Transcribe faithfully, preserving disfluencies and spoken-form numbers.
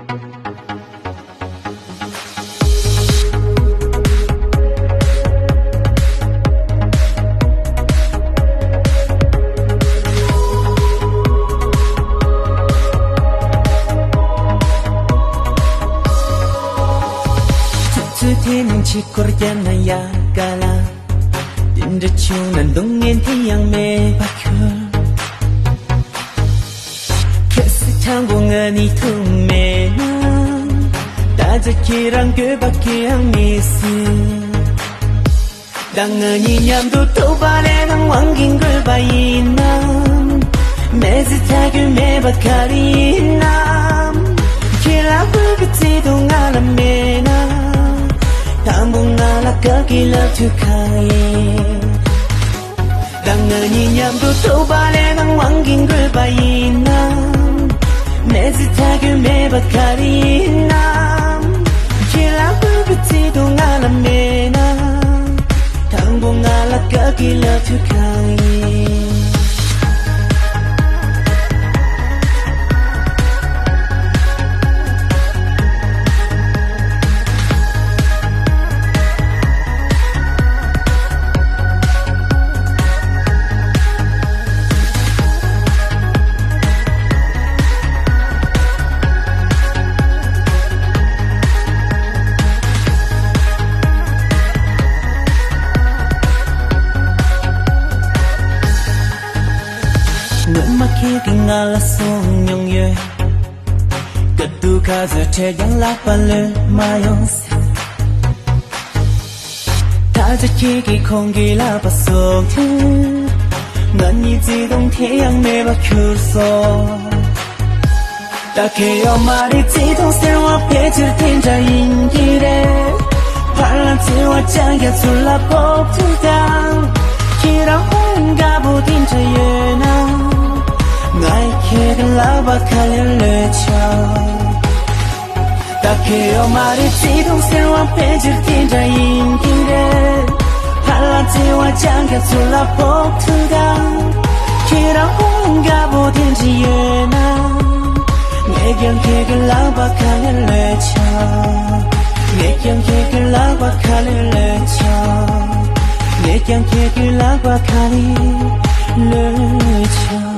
ཚུལ་དེ་ནི་ཕྱི་སྐོར་རྒྱབ་ན་ཡག་ག་ལ། དེ་འདྲ་བྱུང་ན་སྡུག་བསྔལ་དེ་ཡང་མེད་པར་གྱུར། གལ་སྲིད་དྲང་པོ་ང་ནི་ཐུག་མེད་ན། ད་ཆ་ཁྱེད་རང་དགོས་པ་གང་ཡང་མི་སྲིད། ད་ང་གཉིས་མཉམ་དུ་ཐུག་པ་ལས་ནང་དབང་གིས་འགོས་པ་ཡིན་ནམ། མི་ཚེ་ཐག་གཅོད་མེད་པ་ག་རེ་ཡིན་ནམ། ཁྱེད་ལ་དགོས་པའི་བརྩེ་དུང་ང་ལ་མེད་ན། དང་པོ་ང་ལ་བཀག་གི་ལབ་ཐུབ་གང་ཡིན། ད་ང་གཉིས་མཉམ་དུ་ཐུག་པ་ལས་ནང་དབང་གིས་འགོས་པ་ཡིན་ནམ། མི་ཚེ་ཐག་གཅོད་མེད་པ་ག་རེ་ཡིན་ནམ། ཁྱེད་ལ་དགོས་པའི་བརྩེ་དུང་ང་ལ་མེད་ན། དང་པོ་ང་ལ་བཀག་གི་ལབ་ཐུབ་གང་ཡིན། སྔོན་མ་ཁྱེད་ཀྱིས་ང་ལ་གསུངས་མྱོང་ཡོད། དཀའ་སྡུག་ག་ཚོད་འཕྲད་ཀྱང་ལག་པ་ལོན་མ་ཡོང་ཟེར། ད་ཆ་ཁྱེད་ཀྱིས་ཁོང་གི་ལག་པ་བཟུང་དུས། ང་གཉིས་བརྩེ་དུང་དེ་ཡང་མེད་པར་གྱུར་སོང་། ད་གལ་ཡོད་མ་རེད། བརྩེ་དུང་ཟེར་བ་ཕལ་ཆེར་དེ་འདྲ་ཡིན་གྱི་རེད། ཕར་ལ་བརྩེ་བ་ཅང་རྒྱ་མཚོ་ལ་ཕོག་ཐུབ་དང་། ཁྱེད་རང་ཧོན་དགའ་པོ་དེ་འདྲ་ཡོད་ན། ང་ཡི་ཁྱེད་ཀྱི་ལག་པ་ག་ལེར་ལོས་ཆོག་ད་གལ་ཡོད་མ་རེད། བརྩེ་དུང་ཟེར་བ་ཕལ་ཆེར་དེ་འདྲ་ཡིན་གྱི་རེད། ཕར་ལ་བརྩེ་བ་ཅང་རྒྱ་མཚོ་ལ་ཕོག་ཐུབ་དང་། ཁྱེད་རང་ཧོན་དགའ་པོ་དེ་འདྲ་ཡོད་ན། ངས་ཀྱང་ཁྱེད་ཀྱི་ལག་པ་ག་ལེར་ལོས་ཆོག་ངས་ཀྱང་ཁྱེད་ཀྱི་ལག་པ་ག་ལེར་ལོས་ཆོག་ངས་ཀྱང་ཁྱེད་ཀྱི་ལག་པ་ག་ལེར་ལོས་ཆོག